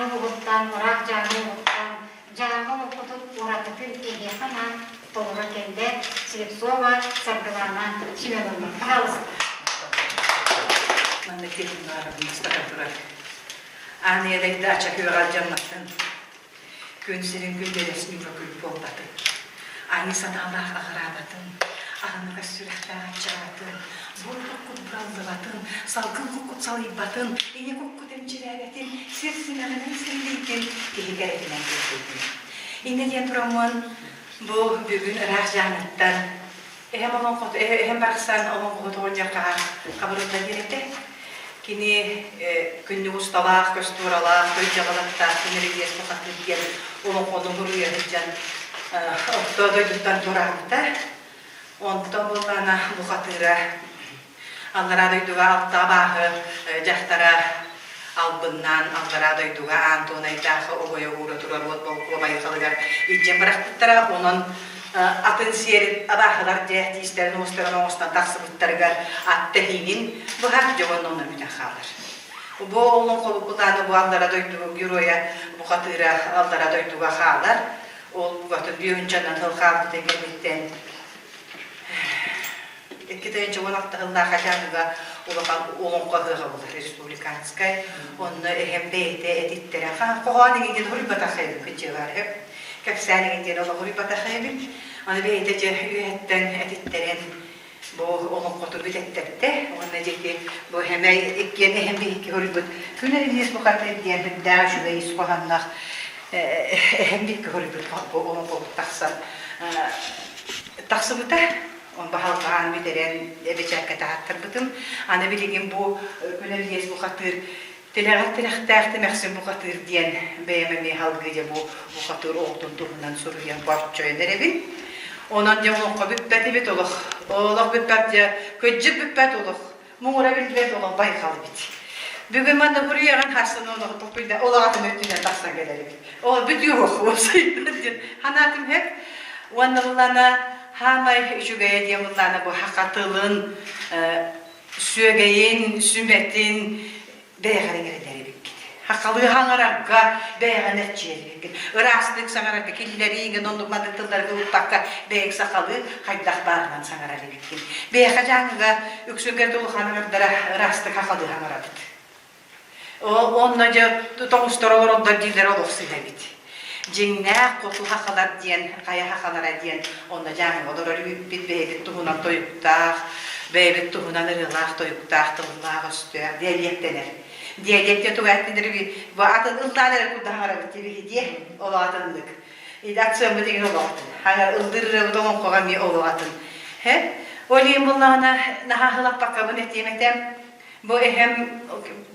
Дьааҥы уһуттан, ыраах Дьааҥы уһуттан, Дьааҥы олоҥхотун уратытын эһиэхэ анаан толоро кэллэ Слепцова Саргылаана Семеновна. Пожалуйста. Манна киһи бастатан турар. Аан ийэлэйдэ ача күөҕэ алдьамматын. Күн сирин күндэлэс ньуура күл буолбатын. Айыы санаалаах аҕыраабатын, аһыныгас сүрэхтээх аччаабатын, буор куккут быраллыбатын, салгын куккут салыйбатын, ийэ куккут эмчирээбэтин, сир симэҕинэн силлийтин, киһи кэрэтинэн кэлтэйдин. Иннэ диэн тураммын бу бүгүн ыраах Дьааҥыттан эһэм олоҥхото эһэм барахсан олоҥхоһут оҕонньор хабырылла диэн этэ. Кини күннүк усталаах, көстууралаах, көй дьаҕалаттаах Күнэригиэс бухатыыр диэн олоҥхону суруйа сылдьан орто дойдуттан туораабыта. Онтон буоллаҕына бухатыыра аллараа дойдуга алта абааһы дьахтара албыннаан аллараа дойдуга аан туонайдаах обойо уура турар уот болкуо байҕалыгар илдьэн бырахпыттара. Онон атын сиэрин абааһылар дьэ тиистэрин уостарын оҥостон тахсыбыттарыгар ат тэһиинин быһар дьоҕун онно бүтэн хаалар. Бу олоҥхолуккутааны бу аллара дойду геройа бухатыыра аллара дойдуга хаалар. Ол букатын бүөһүнчанан сыл хаалбытын кэнниттэн 2016 сыллаах Дьааҥыга улахан олоҥхо ыһыаҕа буолар республиканскай. Онно эһэм бэйэтэ этиттэрэ хоһоон иҥин суруйбатах эбиппит дьиэлэр кэпсээн иҥин диэн олох суруйбатах эбит. Аны бэйэтэ дьэ үөһэттэн этиттэрэн бу олоҥхотун бүтэттэрдэ. Уонна дьэки бу эһэмэй иккиэн эһэм биһикки суруйбут Күн Эрилиис бухатыыр диэн үрдээх үчүгэй ис хоһоонноох эһэм биһикки суруйбут бу олоҥхобут тахсан тахсыбыта. Он баһылҕаан бүтэрэн бэчээккэ таһааттарбытым. Аны билигин бу Күн Элиэс бухатыыр тилэҕэр тирэхтээх тимэхсин бухатыыр диэн бэйэм эмиэ салгыы дьэ бу бухатыыр оҕотун туһунан суруйан бооччойон эрэбин. Онон дьэ олоххо бүппэт эбит олох. Олох бүппэт дьэ кыдьык бүппэт олох. Муҥура биллибэт олох байҕал эбит. Бүгүн манна буруйаҕын харсан олоҕу толкуйда олоҕатын өттүнэн тахсан кэлэр эбит. Ол бүтүөх уопсайынан диэн ханаатым хэп. Уонна буллана хаамай үчүгэйэ диэн буллана бу хахатылын сүөгэйин, сүмэтин бэйэҕэр иҥэринэр эбиккит. Хахалыы хаҥарарга бэйэҕин эрчийэр эбиккит. Ыраастык саҥарарга киллэрииҥин оннук маннык тылларга укпакка бэйэҥ сахалыы хайдах баарынан саҥарар эбиккин. Бэйэхэ дьааҥыга үксүгэр улахан ыҥырдара ыраастык хахалыы хаҥарабыт. Онно дьэ тоҥустар олороллор дииллэр олох сыыһа эбит. Дьиҥнээх хоту хахалар диэн, хайа хахалара диэн онно дьааҥыга олорор үһүппүт бэйэбит туһунан тойуктаах, бэйэбит туһунан ырыалаах тойуктаах тыллаах-өстөөх диалектэнэр. Диалект диэн тугу эттилэр бу атын ыллаан эрэр курдук хаҥарабыт диэбиһи диэ олох атыннык. Акцияммыт игин олох атын. Хаҥар ыллыыр ырыабыт олоҥхоҕо эмиэ олох атын. Хэ? Ол иһин буллаҕына наһаа хылаппаккабын этиэм этэ. Бу эһэм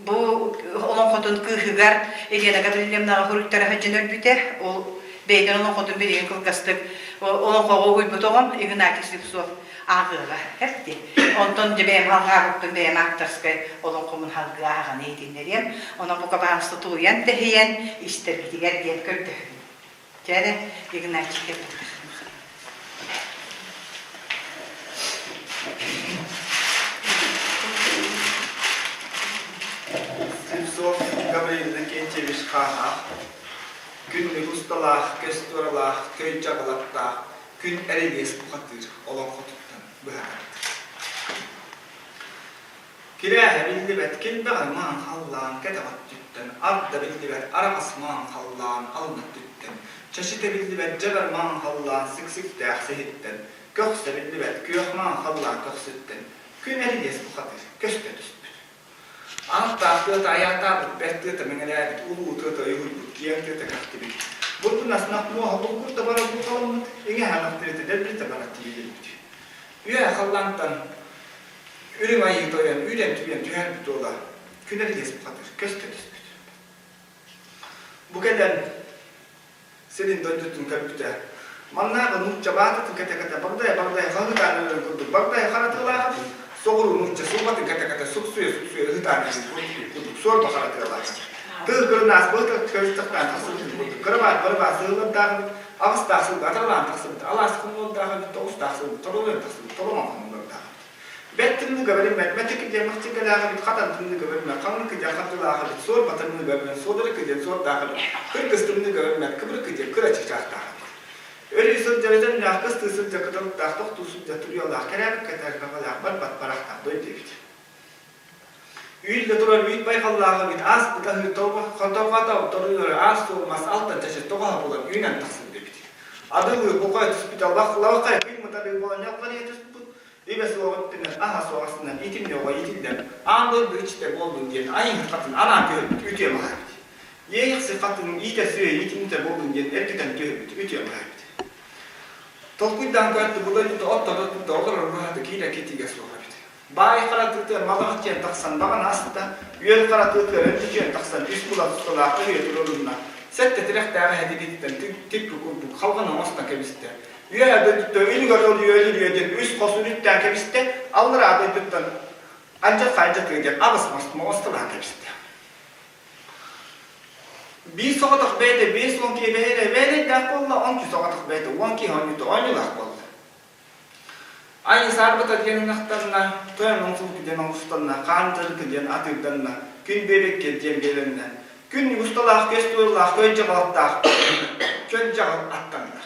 бу олоҥхотун кыыһыгар Елена Гаврильевнаҕа суруйтара сылдьан өлбүтэ. Ол бэйэтин олоҥхотун билигин кылгастык олоҥхоҕо уһуйбут оҕом Игнатий Слепцов ааҕыаҕа эпти. Онтон дьэ бэйэм алҕаабыппын бэйэм ааптарскай олоҥхомун салгыы ааҕан иһитиннэриэм. Онон бука баҕаста тулуйан тэһийэн истэргитигэр диэн көрдөһөбүн. Дьэ эрэ, Игнатий кэлбэтэх. Слепцов Гаврил Иннокентьевич Хааһаах, күннүк усталаах, көс туоралаах, көй дьаҕылаттаах, күн эрилиэс бухатыыр олоҥхотуттан быһаарбыт. Кирээһэ биллибэт килбэҕэр маҥан халлаан кэтэх өттүттэн, арда биллибэт араҕас маҥан халлаан алын өттүттэн, чэчитэ биллибэт дьэбэр маҥан халлаан сиксиктээх сиһиттэн, көхсө биллибэт күөх маҥан халлаан көхсүттэн күн эрилиэс бухатыыр көстө түспүт. Ааттаах тыата айаатаабыт, бэрт тыата мэҥэлээбит, улуу тыата уйуһуйбут, киэҥ тыата кэхтибит. Бурдунас муоһа булгур да барар булҕаламмыт, иҥэһэ ынах тиритэ дэлбэритэ барар тиийбит. Үөһэ халлаантан Үрүҥ Айыы Тойон үүрэн-түүрэн түһэрбит уола күн эрилиэс бухатыыр көстө түспүт. Бу кэлэн сирин дойдутун көрбүтэ. Маннааҕы нуучча баататын кэтэ-кэтэ багдайа-багдайа хаһыытаан өлөрөн курдук багдайа хара тыалаах эбит. Соҕуруу нуучча суубатын кэтэ-кэтэ суксуйа-суксуйа ыһытаан иһин курдук суорба хара тыалаах. Тыал кырынаас быһыта көрүстэхтээн тахсыбытын курдук кырабаат барыбаас сыһыллардаах эбит. Аҕыстаах сылга атаралаан тахсыбыт, алаас хонуулардаах эбит, тоҕустаах сылга торолуйан тахсыбыт, толомон хонуулардаах эбит. Бэрт тымныыга бэриммэт, мэтики диэн махчыҥкалаах эбит, хатан тымныыга бэриммэт, хаҥныкы диэн хардылаах эбит, суорба тымныыга бэриммэт, суодырыкы диэн суордаах эбит, кыргыс тымныыга бэриммэт, кыбырыкы диэн кыра чыычаахтаах эбит. Өрүү сылдьар этэннээх, кыстыы сылдьар кыталыктаах, тохтуу сылдьар туруйалаах, кэрээбит кэтэр баҕалаах, барбат барахтаах дойду эбит. Үүллэ турар үүт байҕаллаах эбит, ааспыт аһыы хотоҕото торуйары аас суол мас алтан чачы тоҕоһо булан үүнэн тахсыбыт эбит. Адылыы букай түспүтэ лахлалхай күн мытарыы буолан ньалҕарыйа түспүт, үбэ суох өттүнэн, аһа суох астынан итиннэ оҕо иитиллэн, аан дойду иччитэ буоллун диэн айыҥ хатын анаан түһэрбит үтүө маһа эбит. Иэйэхси хатын иитэ сүөһү итиннитэ буоллун диэн эргитэн түһэрбит үтүө маһа эбит. Толкуйдаан көрдө, бу дойдута отто-тоттута олорор быһата киирэ китигэ суох эбит. Баай хара тыатыгар малаҕа тиийэн тахсан баҕана аста, үөл хара тыатыгар өндөчүйэн тахсан үс кулан усталаах өһүө туруорунна, сэттэ тирэхтээх эһэтигиттэн тикки курдук халҕан оҥостон кэбистэ. Үөһэ дойдуттан үлүгэр олуйа өлүрүө диэн үс хос үлүттээн кэбистэ, аллараа дойдуттан алдьархай алдьатыа диэн аҕыс моҕостолоон кэбистэ. Биир соҕотох бэйэтэ 50 киһи бэйэтэ бэйэлэйдээх буолла, ончу соҕотох бэйэтэ 10 киһи оонньуута оонньуулаах буолла. Айыы саарбата диэн ынахтанна, тойон оҥсулку диэн оҥостанна, хаан дьарыкы диэн атыырданна, күн биэбэккэ диэн биэлэннэ, күн усталаах көс туоллаах көй дьаҕалаттаах көл дьаҕал аттанна.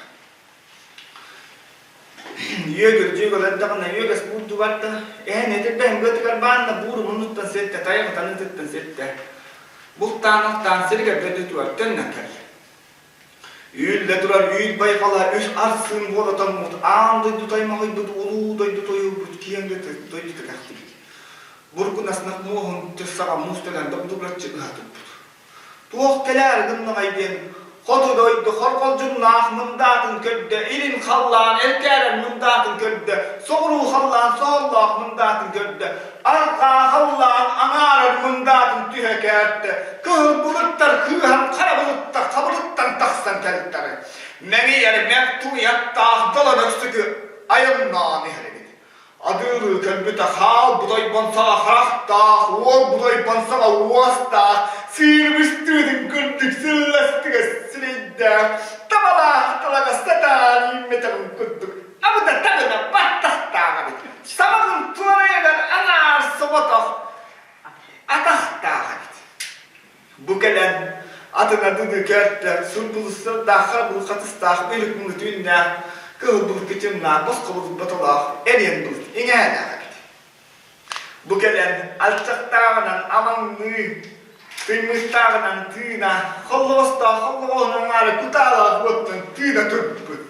Үөгүр дьүөгөл эрдэҕинэ үөгэс буурду барда, эһэн этирбэһин быатыгар баанна бууру муннуттан сиэттэ, тайаҕы таныытыттан сиэттэ. Бултаан-алтаан сиригэр дойдутугар төннөн кэллэ. Үүллэ турар үүт байҕала үс арсыын буола тоҥмут, аан дойду таймаҕыйбыт, улуу дойду тойулбут, киэҥ дойдута кэхтибит. Бургунаснах муоһун түс саҕа муус төлөн добдугураччы ыһа турбут. Туох кэлээри гыннаҕай диэн хоту дойду хорҕолдьуннаах мындаатын көрдө, илин халлаан элкээрэр мындаатын көрдө, соҕуруу халлаан соһоллоох мындаатын көрдө, арҕаа халлаан аҥаарар мындаатын түһэ кээттэ, кыһыл былыттар кыыһан хара былыттар хабылыттан тахсан кэлтэрэ. Мэҥийэр мэк туйаттаах долон өксүкү айаннаан иһэр эбит. Адыырыы көрбүтэ хаал будайбан саҕа харахтаах, уол будайбан саҕа уостаах, сыырбыстыытын курдук сылластыгас сирэйдээх, табалаах талаҕа сатаан үүммэтэҕин курдук абыта табына баттахтаах эбит. Самаҕын туорайыгар аҥаар соҕотох атахтаах эбит. Бу кэлэн атын адыны көртө, сурбулуссардаах, харабыл хатыстаах, өлүк муҥу түүннээх, кыһыл былыт кычымнаах, босхо былыт ботолоох, эриэн былыт иҥэһэлээх эбит. Бу кэлэн алчахтааҕынан амаҥныы, тыймыттааҕынан тыына, холлоҕостоох холлоҕоһун аҥаара кутаалаах уоттан тыына турбут.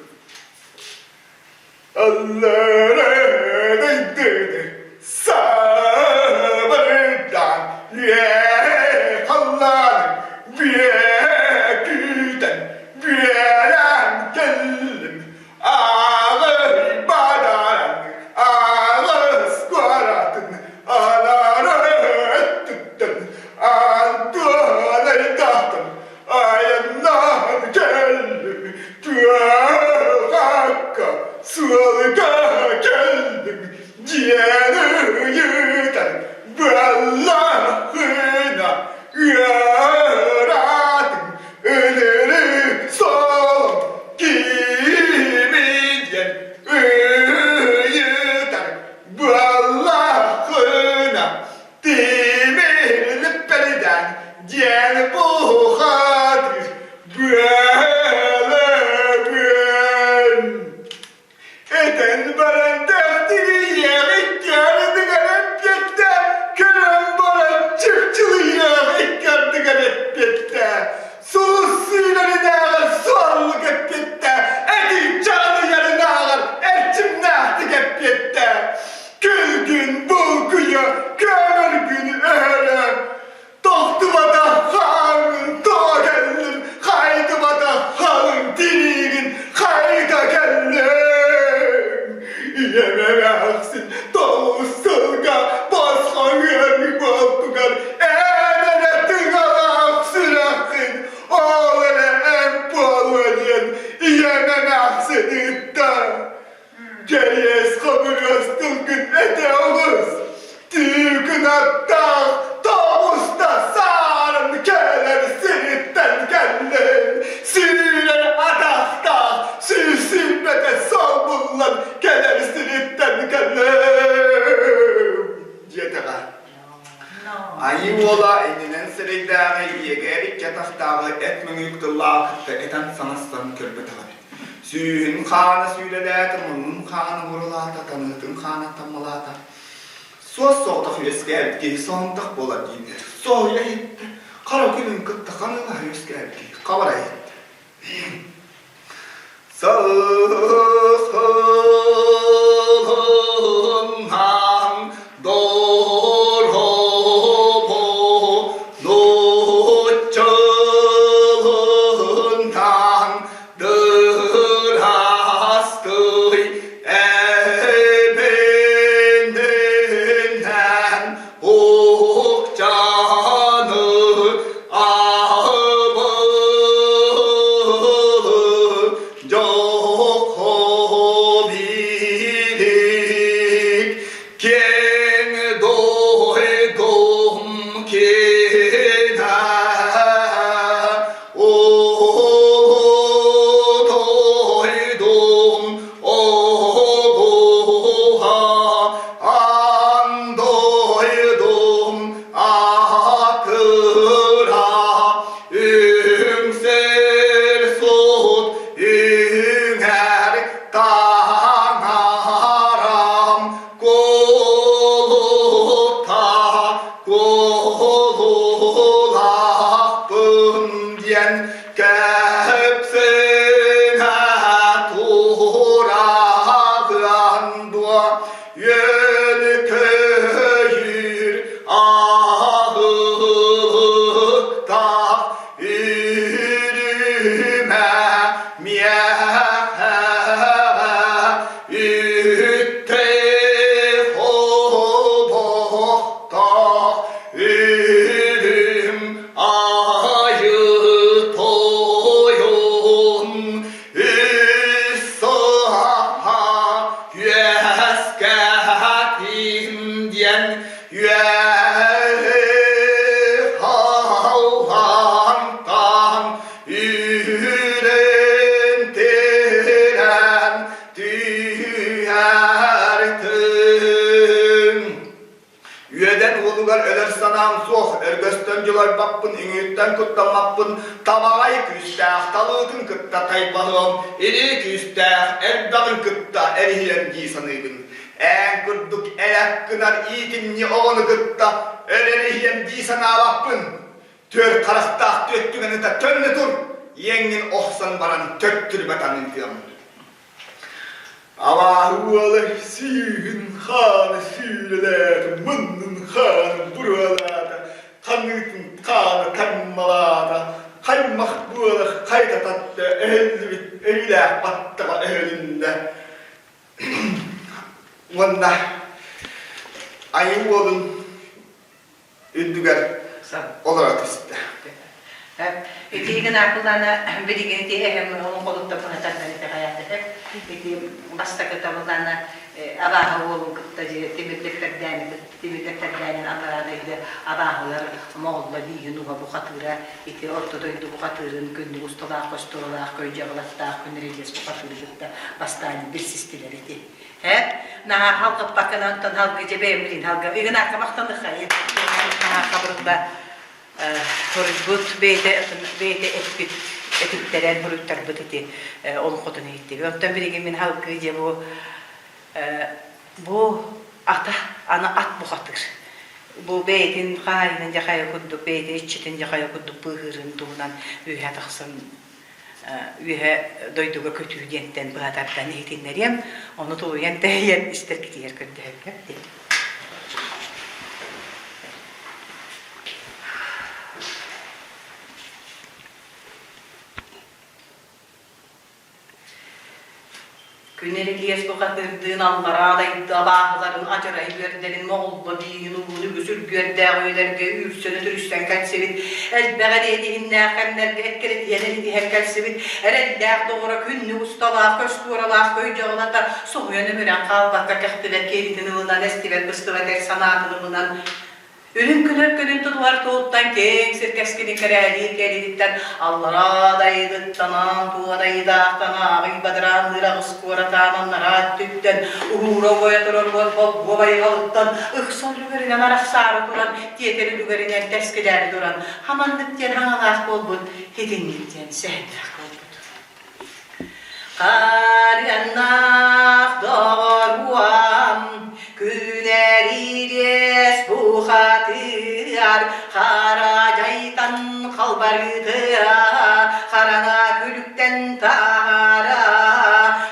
Аллараа дойдуну сабардаан үө халлааны бүө күүтэн бүөлээн кэллим аҕай бадаран аҕыс куоратын алара өттүттэн антуанайдаахтан Айаннаан кэллим, тыаҕакка суолга кэллим, диэн ыйытан буоллаххына ыараатым, ыныры солом кимий диэн ыйытар буоллаххына Тимир диэн бухатыр бөлөбүн. Этэн баран тэхтирийиэх икки ардыгар эппиэттэ, көрөн баран чыпчылыйыах икки ардыгар эппиэттэ. Сулус сүүрэринээҕэр суоллук эппиэттэ, этий чаҕылыйарынааҕар эрчимнээхтик эппиэттэ. Күлгүн булкуйа, көмөргүн өһөрө, тохтубата хааҥҥын тоҕо кэллим, хайдыбата. Эр икки атахтааҕы эт мөҥүрүк тыллааҕы кытта этэн саҥастан көрбөтөх эбит. Сүүһүн хаана сүүлэлээтэ, муннун хаана мурулаата, таныытын хаана таммалаата. Суос-соҕотох үөскээбит киһи соһумтах буолар дииллэр. Соһуйа иһиттэ, хара күнүн кытта ханыылаһа үөскээбит киһи хабара иһиттэ. Сахалынан доробо нууччалынан дырастый эбининэн Уһукчааны аһыбы дьохобилик киэҥ дойдум киэнэ Улуу дойдум оҕуһа Аан дойдум аатыра үҥсэр суут үҥэр таҥарам кулута кулулаахпын диэн кэпсэнэ тураҕын дуо Үөн-көйүүр аһылыктаах үрүмэ миэхэ үттэй хобохтоох үрүм айы тойон Үс саха үөскээтим диэн үөһү халлаантан үүрэн тирэн түһэртим. Үөдэн уолугар өлөр санаам суох, өргөстөн дьулайбаппын, үҥүүттэн куттаммаппын, табаҕай күүстээх талыытын кытта тайбаһыам, илии күүстээх элбэҕин кытта эриһиэм дии саныыбын. Ээн курдук элэк гынар иитимньи оҕону кытта өлөр иһиэм дии санаабаппын. Түөрт харахтаах түөрт түгэни төннө тур, иэҥҥин охсон баран төттөрү батан ыытыам. Абааһы уола сүүһүн хаана сүүрэлээтэ, муннун хаана буруолаата, ханыытын хаана таммалаата, хаймах буола хайта татта, өһүллүбүт өйүлээх баттаҕа өһүлүннэ. Уонна айыы уолун үрдүгэр олоро түстэ. Итиигин акылана билигин ити эһэм олоҥхолуттан быһатардан итэҕэйээтэ. Ити бастакыта былаана абааһы уолун кытта тимирдэктэрдээни тимирдэктэрдээнин аллараа дойду абааһылар моҕолло бииһин уһа бухатыыра ити орто дойду бухатыырын күннүк усталаах көстуолаах көйдьаҕылаттаах күн рельес бухатыыры кытта бастаан билсистилэр ити. Э, наһаа халгыппаккын онтон халгы дьэ бэйэм билин халга ыгынаакка махтаныхайын наһаа хабырылла суруйбут бэйэтэ бэйэтэ эппит этиттэрэн суруйтарбыт ити олоҥхотун иһиттибит. Онтон билигин мин халгы дьэ бу бу ата аны ат бухатыыр. Бу бэйэтин хаайынан дьэ хайа курдук бэйэтин иччитин дьэ хайа курдук быыһыырын туһунан үөһэ тахсан үөһэ дойдуга көтүү диэнтэн быһа тардан иһитиннэриэм, ону тулуйан тэһийэн истэргитигэр көрдөһөбүн диэн. Күн эрилиэс бухатыырдыын аллараа дойду абааһыларын адьарай үөрдэрин моҕулла бииһин улуун үгүс үргүөрдээх үйэлэргэ үүрсэн өтүрүстэн кэлсибит, элбэх эриэн иһиннээх кэмнэргэ эккирэтиһэн элитиһэн кэлсибит, эрэллээх доҕоро күннүк усталаах, көстуоралаах көйдьөҕүлата соһуйан өмүрэн хаалбакка кэхтибэт киэлитин ылынан, эстибэт-быстыбат эр санаатын ылынан. Үрүҥ күнэр күнүн тутуһар туһуттан киэҥ сир кэскилин кэрээлиир кэлиититтэн аллараа дайыытыттан аан туонайдаахтан ааҕый бадараанныыр аҕыс куоратаан аннараа өттүттэн уһуура уойа турар уот болгуо байҕалыттан ыкса үлүгэринэн арахсаары туран тиэтэр үлүгэринэн тэскилээри туран хаманнык диэн хаҥалаах буолбут итинник диэн сэһэннээх буолбут. Харыаннаах доҕоруом, күнэриилиэс бухатыар, хара дьайтан халбарытыа, хараҥа күлүктэн таһаара,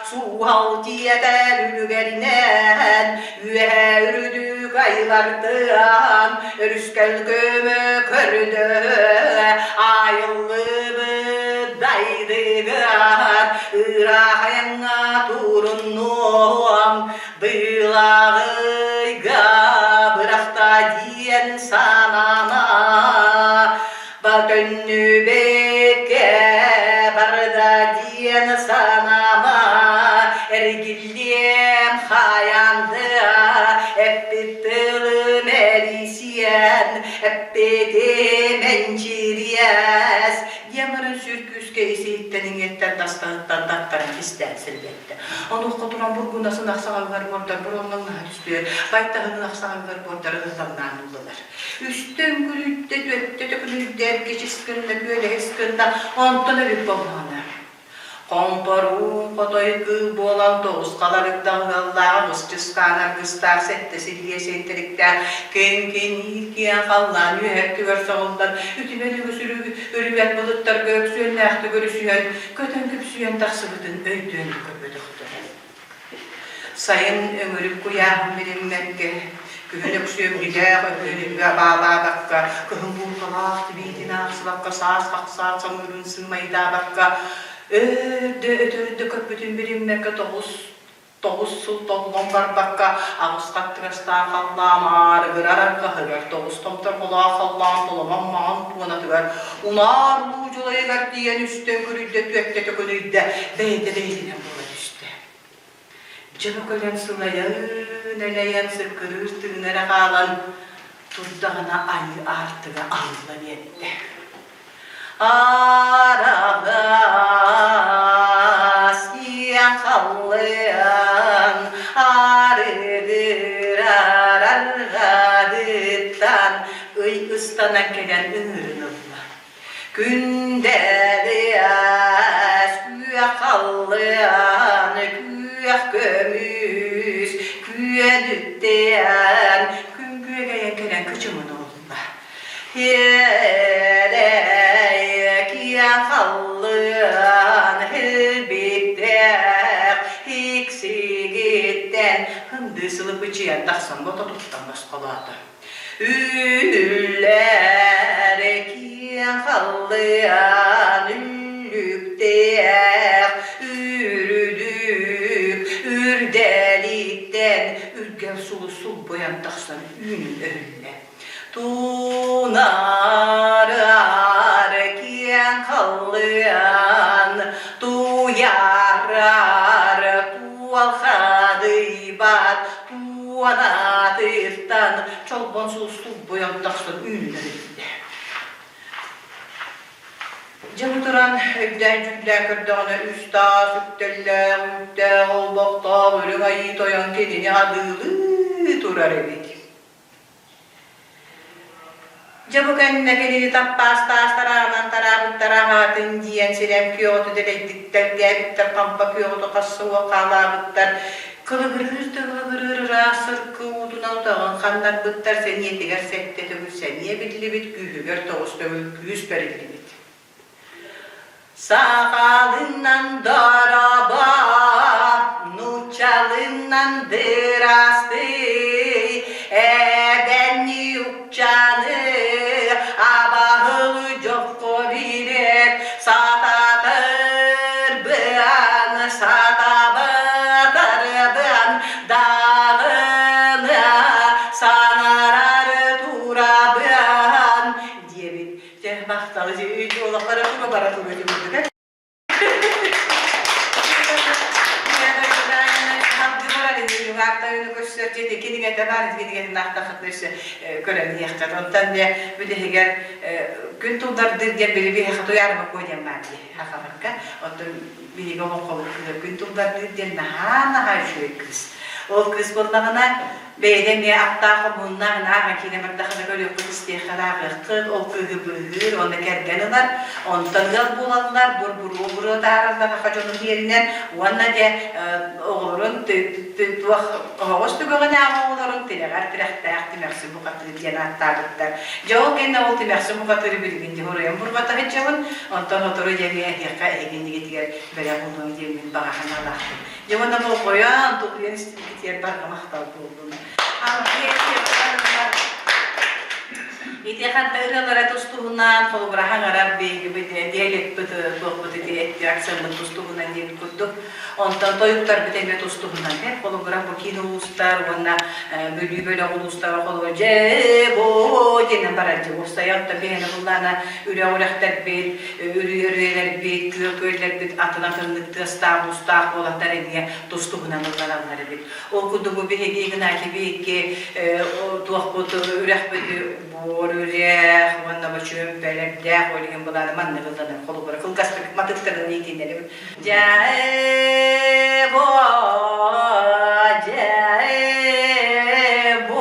суһал тиэтэр үлүгэринэн, үөһэ үрдүк айлартан, өрүскэл көмө көрдөһө, айыллыбыт дайдыгар ыраах айаҥҥа туруннуом, быылаҕыйга бырахта диэн санаама, төннүбэккэ барда диэн санаама, эргиллиэм хайаан да эппит тылым эрийсиэн, эппитим энчириэс диэн баран сүр күүскэ ис-иһиттэн иҥиэттэн тастаһыттан таттаран кистээн силлэттэ. Онуоха туран бургунасын ахсаҕалыгар буордар буруоллаҥнаһа түстүлэр, байтаһынын ахсаҕалыгар буордар ыһыллаҥнаан ыллылар. Үстэ үҥкүрүйдэ, түөртэ төкүнүйдэ, эргичис гынна, күөлэһис гынна, онтон эбит буоллаҕына. Хомпоруун хотой кыыл буолан тоҕус халарыгдаах ыаллаах аҕыс чысхаан аргыстаах сэттэ силлиэ сиэнтэриктээх киҥкиниир киэҥ халлаан үөһэ өттүгэр соҕуллан үтүмэн үгүс үрүмэт былыттарга өксүөннээхтик өрүсүһэн көтөн күпсүйэн тахсыбытын өйдөөн көрбөтөхтөрө. Сайын өҥүрүк куйааһын билиммэккэ, күһүн өксүөмньүлээх өһүөнүгэр абаалаабакка, кыһын буурҕалаах тибиитин аахсыбакка, саас хахсаат самыырын сыымайдаабакка, өр да өтөр да көппүтүн билиммэккэ тоҕус сыл толлон барбакка, аҕыс хаттыгастаах халлаан аарыгырар арҕаһыгар, тоҕус томторҕолоох халлаан толомон маҥан туонатыгар, унаар улуу дьулайыгар тиийэн үстэ үҥкүрүйдэ, түөртэ төкүнүйдэ, бэйэтэ бэйэтинэн буола түстэ. Дьоно кэлэн сылайан-элэйэн сыккырыыр тыына эрэ хаалан турдаҕына айыы аартыга аһылла биэрдэ. Араҕас иэн халлыан арыгырар арҕаһыттан ый ыстанан кэлэн ыҥырын ылла. Күндэлиэс күөх халлаан, күөх көмүс, күөнүттээн, күн күөгэйэн кэлэн кычымын ылла. Иэлэй киэҥ халлаан илбиттээх иксигиттэн ындыы сылыпычыйан тахсан бототуттан босхолоото. Үүнүллэр киэҥ халлаан үллүктээх үрдүк үрдэлиттэн үргэл сулус сулбуйан тахсан үүнүн өһүллэ. Тунаар киэҥ халлаан туйаарар туолхадыйбат Туонаатыттан чолбон суустулбуйан тахсан үүннэр иттэ. Дьэ бу туран өйдөөн-дьүүллээн көрдөҕүнэ үс таас үктэллээх, үүттээх, олбохтоох үрүҥ айыы тойон кинини адыылыы турар эбит. Дьэ бу кэннэ кинини таппаастаах тараанан тараабыттара аһаатын диэн сирэм күөҕүтү дэлэйдик тэлгээбиттэр, хампа күөҕүтү хасса уох хаалаабыттар, кылыгырыыр да кылыгырыыр ыраас сыркы уутунан утаҕын ханнарбыттар, сэниэтигэр сэттэ төгүл сэниэ биллибит, күүһүгэр тоҕус төгүл күүс бэриллибит. Сахалынан дороба, нууччалынан дырастый, эбэни укчаны абаһылы дьокко билэр, сататырбыан, сатабатарбыан, даҕаны саҥарар турабыан диэбит. Дьэ, махтал олохторо туга бара туруо курдук. Чыычаах тойону көрсөр дьиэ кинигэтэ баар, кинигэтин аахтаххытына өссө көрөн иһиэххит. Онтон дьэ бүтэһигэр күн туллардыыр диэн били биһиэхэ Туйаарыма Куо диэн баар дии сахаларга. Оттон биһиги олоҥхобут кыыһа күн туллардыыр диэн наһаа-наһаа үчүгэй кыыс. Ол кыыс буоллаҕына Бэйэтэ эмиэ аптаах хомуһуннаах ааҕан киинэ бардахына көрүөххүт, истиэххит, ааҕыаххыт, ол кыыһы быыһыыр уонна кэргэн ылар, онтон ыал буолаллар, бур-буруо буруо таараллар аха дьонун иэринэн уонна дьэ оҕолорун туох оһоҕос түгэҕинээҕи оҕолорун тилэҕэр тирэхтээх Тимэхсин бухатыыр диэн ааттаабыттар. Дьэ ол кэннэ ол Тимэхсин бухатыыры билигин дьэ уруйан бурҕата сылдьабын, онтон сотору дьэ эмиэ эһиэхэ эһигиннигитигэр бэлэх уунуом диэммин баҕа санаалаахпын. Дьэ уонна болҕойон, тулуйан истибиккитигэр барҕа махтал буоллун. Ити ханта ырыалара тустуһунан, холобура хаҥарар биһигибит диалектпыт туохпут ити акцеммыт тустуһунан диэбит курдук. Онтон тойуктарбыт эмиэ тустуһунан. Холобура бу киин улуустар уонна Бүлүү бөлөх улуустара холобура дьэ бо диэнэн барар дьэ уопсайа оттон биһиэнэ буллаана үрэх үрэхтэрбит, үрүйэ-үрүйэлэрбит, күөл-күөллэрбит атын-атыннык тыастаах-уустаах буоланнар эмиэ тус-туһунан ыллараллар эбит. Ол курдук бу биһиги Игнатий биһикки туохпут үрэхпит буор үрэх уонна бу чүөмпэлэрдээх ол иһин былааны маннык ылланар холобура кылгастык матыктарын иитиннэрибит. Дьээ бо дьээ бо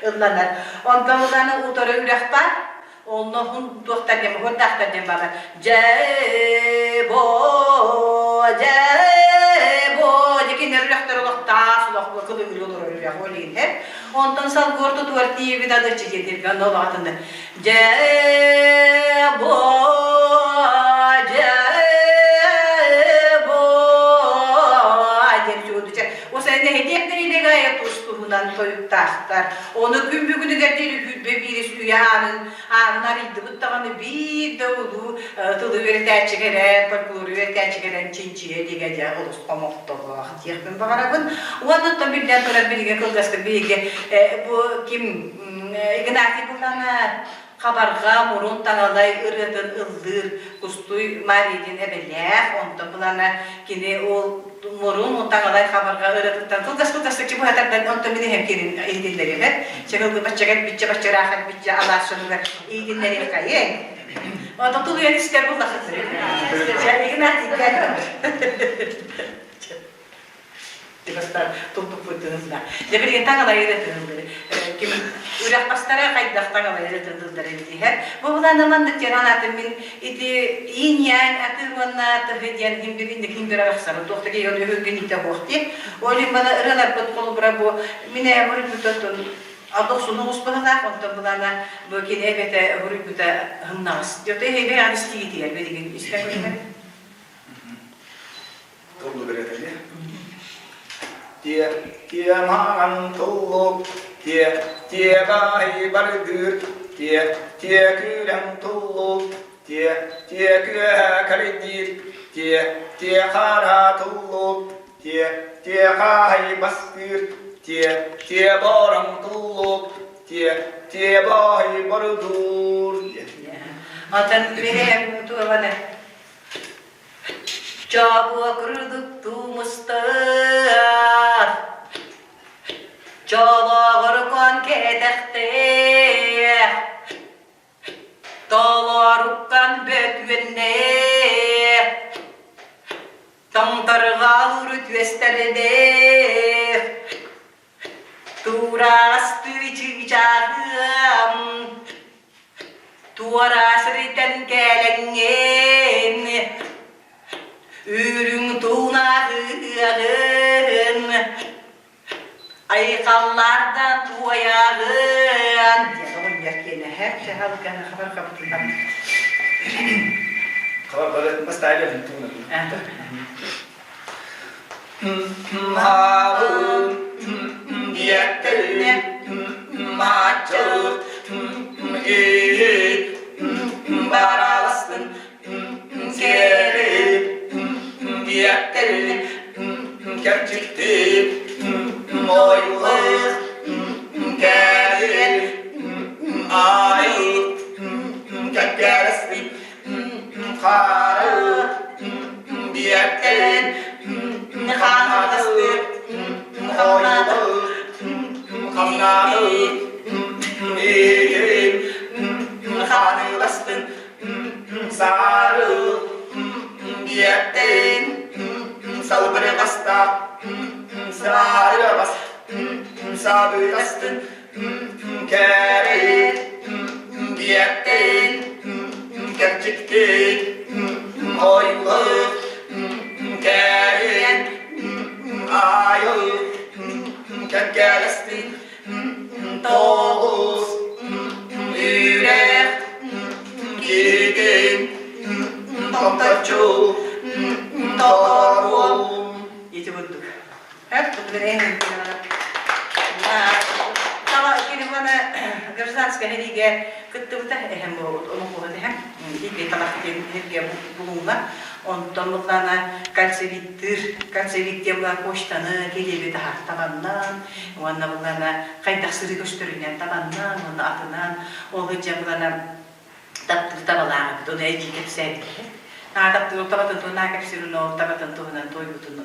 ылланар. Онтон ылланы утары үрэх баар. Онно хун туохтар диэн хуордаахтар диэн баҕар. Дьээ бо дьээ бо дикиннэр үрэхтэр олохтоох олох кылыгыры олорор үрэх ол иһин. Онтон салгыар тутуар тиийбит адыччы диэтиргэ онно олоҕатынны. Дьээ бо дьээ бо диэн чугунтуча. Осай нэһилиэк нэһилиэк айа тус туһунан тойуктаахтар. Ону күн бүгүнүгэр диэри сүүрбэ биирис үйэ аанын аанын арыйдыбыт даҕаны биир да улуу тылы үөрэтээччи кэлэн, фольклору үөрэтээччи кэлэн чинчийэ илигэ дьэ олус хомолтолоох диэхпин баҕарабын. Уонна оттон биллэн турар билиҥҥи кылгастык биһиги бу ким Игнатий Булана хабарҕа мурун таҥалай ырыатын ыллыыр Кустуй Мария диэн эбэлээх, онтон булана кини ол мурун таҥалай хабарҕа ырыатыттан кылгас-кылгастык чыбыһатардан онтон мин иһэм киирин иһитиннэриэхэ чэгыл баччагар биччэ баччараахар биччэ алаас дьонугар иһитиннэриэххэйиҥ Онтон тулуйан истэр буллахыт Игнатий Тигастар тултуппутунна. Дьэ билигин таҥалайы тыһыллар. Ким үрэх бастара хайдах таҥалайы тыһыллар эбитиһэр. Бу булаана маннык диэн анаатым мин ити инь-янь аты уонна тыһы диэн ким бир инник ким бир арахсары туох да киһи өһүргүн итэ буох диэн. Ол иһин бана ырыаларбыт холобура бу мин ээ буруйбутун Адохсуну оҕуспаһылаах, онтон булаана бу кини эбэтэ буруйбута хымнаҕас. Дьото эһиги аҕыс тигитигэр билигин истэн көрүҥэр. Туллук ырыата Тиэ, тиэ маҥан туллук, тиэ, тиэ баай бардыыр, тиэ, тиэ күүрэҥ туллук, тиэ, тиэ күөһэ кэрийдиир, тиэ, тиэ хара туллук, тиэ, тиэ хааһай бастыыр, тиэ, тиэ бороҥ туллук, тиэ, тиэ баай бордуур. Отон биһиэм туоланы Чобуокурдук тумустар, чолоҕорукан кэтэхтээх, толоруккан бөтүөннээх, тоҥторҕалур түөстэрдээх, Тураастыы чыычааҕыам, туора сиртэн кэлэҥҥин, үрүҥ туунаҕыаҕын, айхаллардан туойаҕын диэн оҕонньор киэнэһэ чаһалганы хабар хабытынан Хабар бастаайбын туунан. Маҕын диэккэлинэ мааччылыт иһит бараластын сиэрит диэккэлинэ кэрчиктип ойулык кэрин айыт кэккэлэспит хары диэккэлин хаана. Хайаҕастаах саарыабас саабытастын кэрэ диэттин кэрчиктин ойулы кэрин айыл кэккэлэстин тоҕус үрэх киитин томточчу толоруом Ити курдук. Кини гражданскай сэриигэ кыттыбыта эһэм олоҥхоһут эһэм икки талах диэн сиргэ булуҥҥа онтон былаана кольцевиктыыр кольцевик диэн була почтаны килиэби таһар табаннан уонна былаана хайдах сырыы көстөрүнэн табаннан уонна атынан ол сылдьан былаана таптыыр табалаах эбит ону эдьиий кэпсээбитэ наа таптыыр табатын туһунан кэпсиирин ол табатын туһунан туойбутун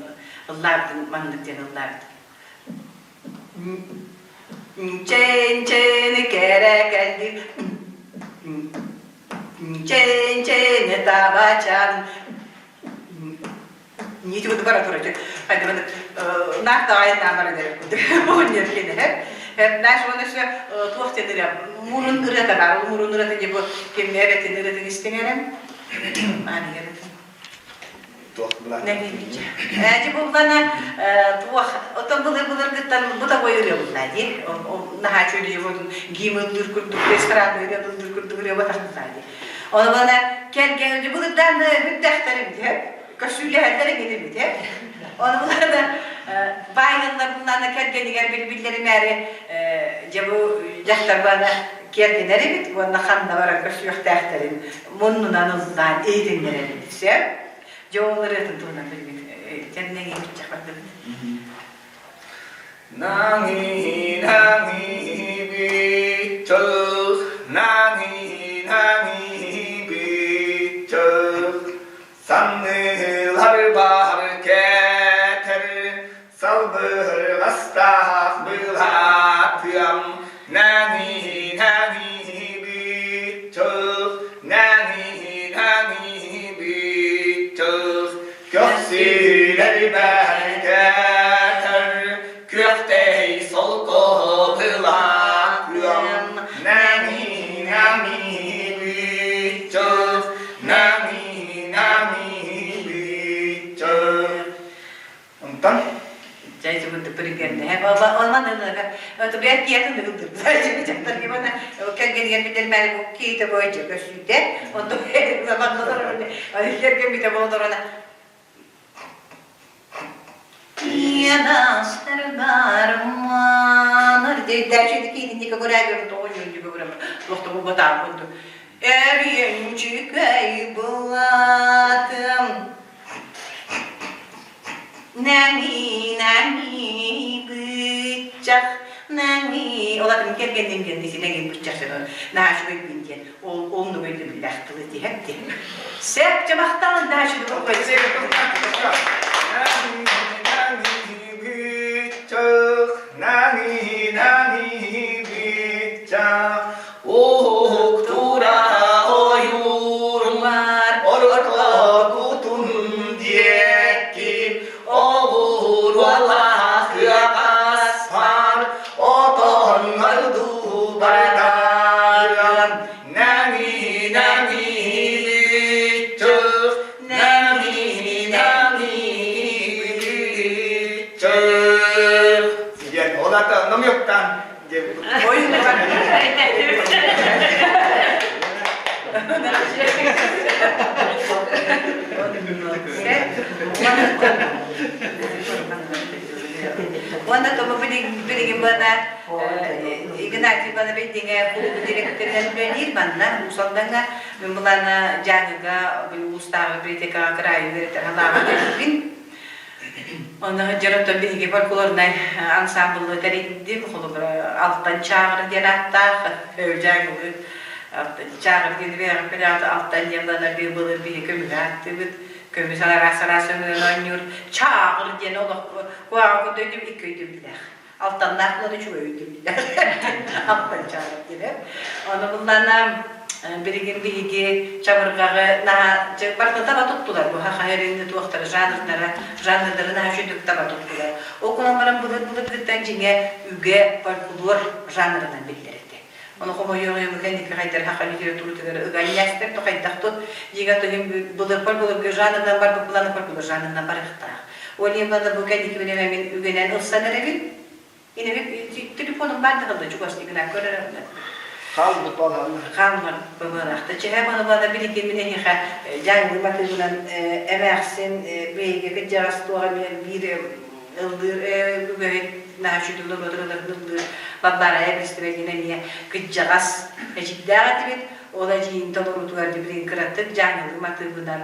ыллаабытын маннык диэн ыллаабыт Чээн-чээн кэрэ кэлдик Чээн-чээн табачан Нити курдук бара турар. Хайдыбын наах даҕайын наамар эдэр курдук. Оҕонньор киэнэ. Наш уонна өссө туох диэн ырыа мурун ырыата баар. Ол мурун ырыата не бу ким эбэтин ырыатын истиҥ эрэ. Аан ырыатын. Туох булан? Эти буллана туох отон былыр былыргыттан бу такой ырыа булла дии. Наһаа чүлү гимн ыллыыр курдук, эстрадный ырыа ыллыыр курдук ырыа батахтаа дии. Ону бана кэргэн былырдаан бүттээхтэрим дии. Көсүүлэһэллэр эҥин эбит. Ону булана баайыннар буллана кэргэнигэр билбиллэримээри дьэ бу дьахтар бана кэргэнэр эбит уонна ханна баран көрсүөхтээхтэрин муннунан ыллаан иһитиннэрэр эбит. Сөп? Дьэ ол ырыатын туһунан билигин кэннэҥи бүтчэх бардыбыт. Нанgi нанgi биччэх нанgi нанgi биччэх Санныылар баар кэтэр салбырҕастаах былаатыам нанgi нанги биччэх нанgi нанги биччэх Көхсүлэр бэркэтэр күөхтэй солко былаатыам нанgi нанги биччэх нанги нанги биччэх Онтон Дьайсыбыт примерно. Онман бэт киэтин ыгылдыр. Дьахтар кимана кэргэнигэр билэрмээри бу киитэ бойдьа көссүүтэ. Онтон кэргэн бите болдорона Эрийэнчикэй былатым Нами, быччах, нами. Ол атын кэргэннин диэн исинэҥи быччах сено наашыбай диэн ол оннук өйдөбүллээх тылы тиһэр диэн. Сеп чамахтаан наашыды Нами, нами, быччах, Уһуктура ойуурмар орто кутун диэки оҕуруолаах ыаҕаспар отоннор дубардарым нами-нами чых нами-нами чых диэн ол ата номёктан Уонна томо билигин бана Игнатий бана бэйдиҥэ кулук директорынан үлэлиир манна Уус-Алдаҥҥа мин былаана Дьааҥыга улуустааҕы библиотекаҕа кыраайы үөрэтэр халааҕа кэлбиппин. Онно сылдьар оттон биһиги фольклорнай ансаамбылы тэрийдим. Холобура, Алтан Чааҕыр диэн ааттаах Дьааҥылыы Чааҕыр диэн бэйэҕин Алтан диэн балар былыр биһи көмүһү ааттыыбыт. Көмүс араас-араас өҥүнэн оонньуур. Чааҕыр диэн олох куһаҕан курдук өйдөбүл икки өйдөбүллээх. Алтаннаах буолан үчүгэй өйдөбүллээх. Алтан Чааҕыр диэн. Ону буллана Билигин биһиги чабырҕаҕы наһаа барыта таба туттулар бу саха эрин туохтара жанрдара жанрдары наһаа үчүгдүк таба туттулар. Ол гынан баран былыр-былыргыттан дьиҥэ үгэ фольклор жанрынан биллэр этэ. Ону хомойуох кэнники хайдар саха литературатыгар ыганньаастар то хайдах тут дьиҥэ туһун былыр былыргы жанрынан барбыт быланы фольклор жанрынан барыахтаах. Ол иһин бу кэнники билэмэ мин үгэнэн ылсан эрэбин. Инэбит телефоным баар да чугас игра көрөр Хаалбыт балаҕаннар. Хаалбыт бабыалаахта. Чэһэ балабана билигин мин эһиэхэ дьаҥы матыыбынан эмээхсин биһиги кырдьаҕас туоҕа биир ыллыыр үгэһит наһаа үчүгэй норуотун ыллыыр Балбаарайа Биристибэ диэн эмиэ кырдьаҕас эдьиийдээх этибит. Ол эдьиийин толоруутугар билигин кыратык дьааҥылыы матыыбынан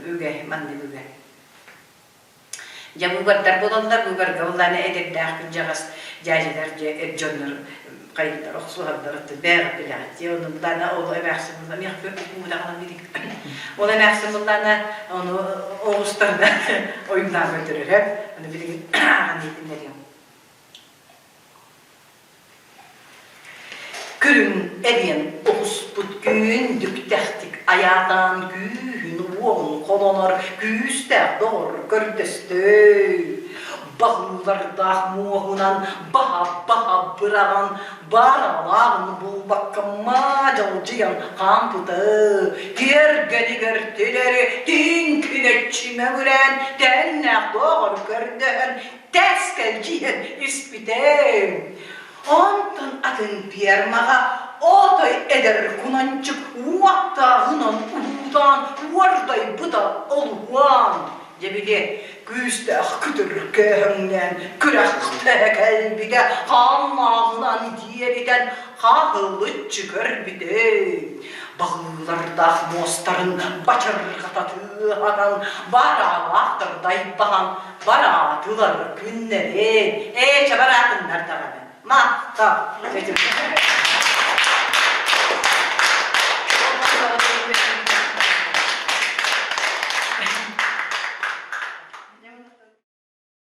үгэ маннык үгэ. Дьэ быыбардар буолаллар, быыбарга былаана эдэрдээх кырдьаҕас дьээдьэлэр дьэ эр дьоннор хайыылар охсуһаллар бэҕэ билэҕит дии ону былаана ол эмээхсин булла миэхэ куудаҕынан билик ол эмээхсин буллаана ону оҕустарына ойуулаан көрдөрөрө ону билигин ааҕан иһитиннэриэм Күрүҥ эриэн оҕуспут күндүктэхтик айаатаан күүһүн-уоҕун холонор күүстээх доҕор көрдөстө. Баһыылардаах муоһунан баһа-баһа быраҕан бааралааҕын булбакка маадьалдьыйан хаампыта. Тиэргэнигэр тилэри тиҥкинэччи мөҥүрээн тэҥнээх доҕор көрдөһөн тэскэлдьийэн испитэ. Онтон атын пиэрмаҕа отой эдэр кунанчык уоттааҕынан уһуутаан уордайбыта олуһуан. Дьэ били күүстээх күтүр көөһөҥнөөн күрэхтэһэ кэлбитэ хааннааҕынан диэбитэн хаһылыччы көрбүтэ. Баҕыылардаах муостарын бачырҕата тыаһатан бараалаахтар дайбаһан Бараатылар күннэрин, ээ, чабараатыннар даҕаны. Махтал.